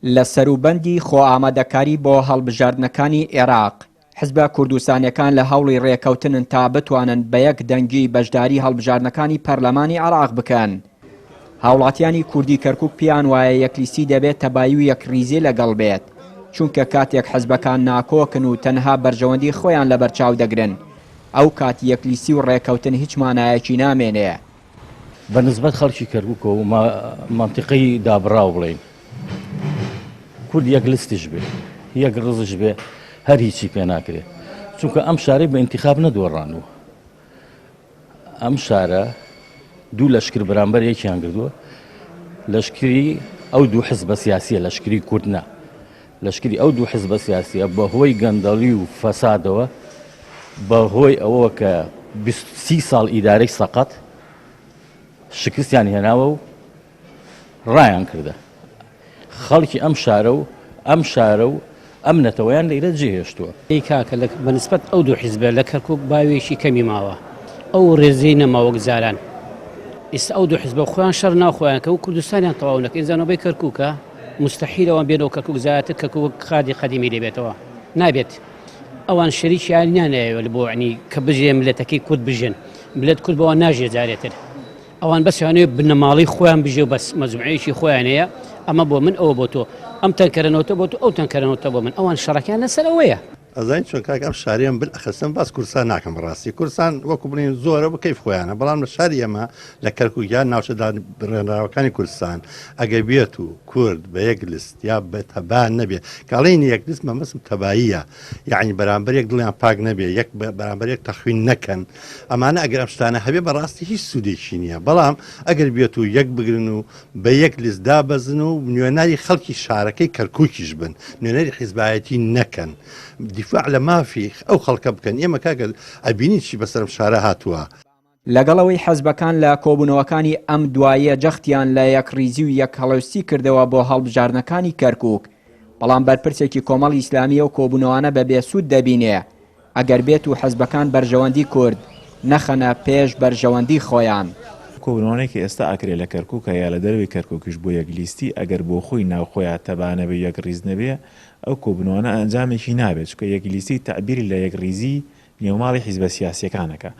لە سەروبەندی خۆئامادەکاری بۆ هەڵبژاردنەکانی عێراق، حزبە کوردستانیەکان لە هەوڵی رێکەوتنن تا بتوانن بە یەک دەنگی بەشداری هەڵبژاردنەکانی پەرلەمانی عێراق بکەن. هاوڵاتیانی کوردی کەرکوک پێیان وایە یەکلیستی دەبێت تەبایی و یەکڕیزی لەگەڵ بێت، چونکە کاتێک حزبەکان ناکۆکن و تەنها بەرژەوەندی خۆیان لەبەرچاو دەگرن، ئەوکات یەکلیستی و رێکەوتن هیچ مانایەکی نامێنێ. بە نسبەت خەڵکی کەرکوکەوە و مەنتیقەی دابڕاو بڵێین کورد یەک لستیش بێ یەک ڕزش بێ هەر هیچی پێ ناکرێ چونکە ئەم شارەی بە ئینتخاب نەدۆڕانوە ئەم شارە دوو لەشکر بەرامبەر یەکیان کردووە لەشکری ئەو دوو حزبە سیاسیە لەشکری کورد نا لەشکری ئەو دوو حزبە سیاسیە بەهۆی گەندەڵی و فەسادەوە بەهۆی ئەوەوە کە 30 ساڵ ئیدارەی سەقەت شکستیان هێناوە و ڕایان کردە خەڵکی ئەم شارە و ئەم شارە و ئەم نەتەوەیان لەیرە جێهێشتووە. ئەی کاکە لە بەنسبەت ئەو دوو حیزبە لە کەرکوک باوێکی کەمی ماوە ئەو ڕێزەی نەما وەک جاران ئیستا ئەو دوو حیزبە خۆیان شەڕ ناو خۆیان کە و کوردستانیان تەواو نەکە ئینجا نۆبەی کەرکوکە موستەحیل ئەوان بێنەوە کەرکوک زیاتر کەرکوک وەک خادی قەدیمی لێ بێتەوە نابێت ئەوان شەریکیان نیانەیەوە بۆ عنی کە بژێ ملەتەکەی کورد بژێن ملت کورد بەوان ناژێ جارێتر ئەوان بەس یانەوێ بنەماڵەی خۆیان بژێ و بەس مەجموعەیەکی خۆیان هەیە ئەمە بۆ من ئەوە بۆ تۆ ئەم تەنکەرە نەوتە بۆ تۆ ئەو تەنکەرە نەوتە بۆ من ئەوان شەڕەکەیان لەسەر ئەوەیە. ئەزانی چۆن کاک ئەم شارەیەم بل ئەخەسم باس کوردستان ناکەم بەڕاستی کوردستان وەکو بڵێن زۆرە بە کەیف خۆیانە بەڵام لە شاری ئێمە لە کەرکوک یان ناوچە دابڕێنراوەکانی کوردستان ئەگەر بێت و کورد بە یەک لست یا بە تەبا نەبێ کاڵین یەک لست مەمەسم تەباییە یعنی بەرامبەر یەک دڵیان پاک نەبێ یەک بەرامبەر یەک تەخوین نەکەن ئەمانە ئەگەر ئەم شتانە هەبێ بەڕاستی هیچ سوودێکی نییە بەڵام ئەگەر بێت و یەک بگرن و بە یەک لیست دابەزن و نوێنەری خەڵکی شارەکەی کەرکووکیش بن نوێنەری حیزبایەتی نەکەن دیفاع لە مافی ئەو خەڵکە بکەن ئێمە کاکە ئەبینین چی بەسەر ئەم شارە هاتووە. لەگەڵ ئەوەی حزبەکان لە کۆبوونەوەکانی ئەم دواییە جەختیان لە یەکڕیزی و یەکهەڵوێستی کردەوە بۆ هەڵبژاردنەکانی کەرکووک، بەڵام بەرپرسێکی کۆمەڵی ئیسلامی ئەو کۆبوونەوانە بە بێسوود دەبینێ ئەگەر بێت و حزبەکان بەرژەوەندی کورد نەخەنە پێش بەرژەوەندی خۆیان. کۆبوونەوانەی کە ئێستا ئەکرێ لە کەرکوکە یا لە دەرەوەی کەرکوکیش بۆ یەک لیستی ئەگەر بۆ خۆی ناوخۆیا تەبا نەبێ و یەک ڕیز نەبێ ئەو کۆبوونەوانە ئەنجامێکی نابێ چونکە یەک لیستی تەعبیر لە یەک ڕیزی نێوماڵی حیزبە سیاسیەکان ئەکا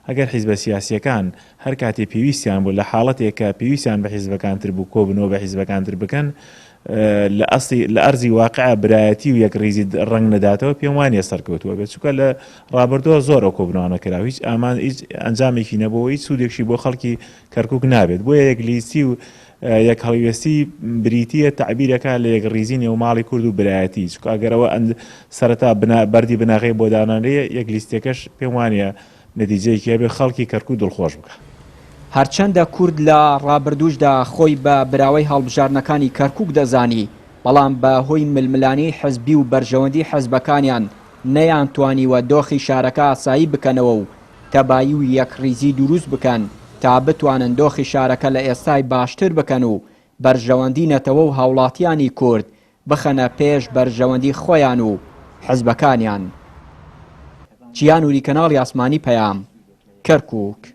ئەگەر حیزبە سیاسیەکان هەر کاتێ پێویستیان بوو لە حاڵەتێک کە پێویستیان بە حیزبەکان تر بوو کۆبنەوە بە حیزبەکان تر بکەن لە ئەسڵی لە ئەرزی واقع برایەتی و یەکڕیزی ڕەنگ نەداتەوە پێم وانە سەرکەوتووە بێت چونکە لە ڕابردووە زۆر ئەو کۆبنەوانە کرا هیچ ئامان هیچ ئەنجامێکی نەبوو هیچ سوودێکشی بۆ خەڵکی کەرکک نابێت بۆیە یەکلیستی و یەک هەڵوێستی بریتییە تەعبیرەکە لە یەکڕیزی نێوماڵی کورد و برایەتی چونکە ئەگەر ئەوە سەرەتا بەردی بناغەی بۆ دانانرێ یەک لیستەکەش پێم وانیە نەتیجەیەکی هەبێ خەڵکی کەرکوک دڵخۆش بکا. هەرچەندە کورد لە ڕابردووشدا خۆی بە براوەی هەڵبژاردنەکانی کەرکوک دەزانی، بەڵام بە هۆی ململانێی حزبی و بەرژەوەندی حزبەکانیان نەیانتوانیوە دۆخی شارەکە ئاسایی بکەنەوە و تەبایی و یەکڕیزی دروست بکەن تا بتوانن دۆخی شارەکە لە ئێستای باشتر بکەن و بەرژەوەندی نەتەوە و هاوڵاتیانی کورد بخەنە پێش بەرژەوەندی خۆیان و حزبەکانیان. چیا نوری کەناڵی ئاسمانی پەیام، کەرکوک.